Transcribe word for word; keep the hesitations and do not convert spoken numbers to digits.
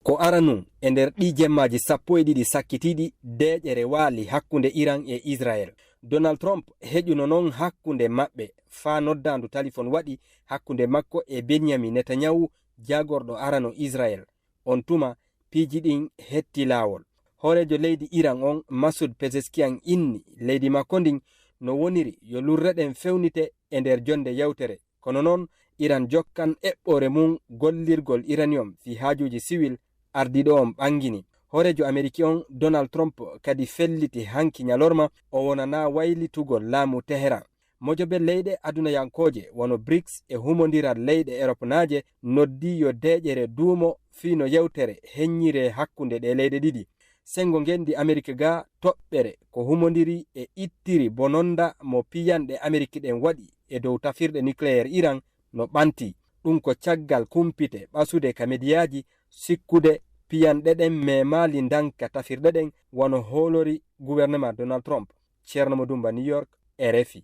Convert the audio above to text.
Ko aranun e nder ɗii jemmaaji sappo e ɗiɗi sakkitiiɗi deeƴere waali hakkunde Iran e Israel. Donald Trump heƴuno non hakkunde maɓɓe faa noddaandu talifon waɗi hakkunde makko e Benjamin Netanyahu, jaagorɗo arano Israel. On tuma, piiji ɗin hetti laawol. Hooreejo leydi Iran on, Masoud Pezeshkian, inni leydi makko ndin no woniri yo lurreɗen fewnite e nder jonnde yewtere. Kono non, Iran jokkan eɓɓoore mun gollirgol uranium fii haajuuji siwil, ardiiɗo on ɓangini. Hooreejo Ameriki on, Donald Trump, kadi felliti hanki ñalorma o wonanaa waylitugol laamu Teheran. Mojobe leyɗe adunayankooje wano brics e humondiral leyɗe eropnaaje noddii yo deeƴere duumo fii no yewtere heññiree hakkunde ɗee leyɗe ɗiɗi. Senngo ngenndi Amerik gaa toɓɓere ko humondiri e ittiri bononnda mo piyanɗe Amerik ɗen waɗi e dow tafirɗe nikleyeer Iran no ɓantii. Ɗun ko caggal kumpite ɓasude ka mediyaaji sikkude piyanɗe ɗen memaali ndanka tafirɗe ɗen, wano hoolori guwernema Donald Trump. Ceerno Mo Dumba, New York, R F I.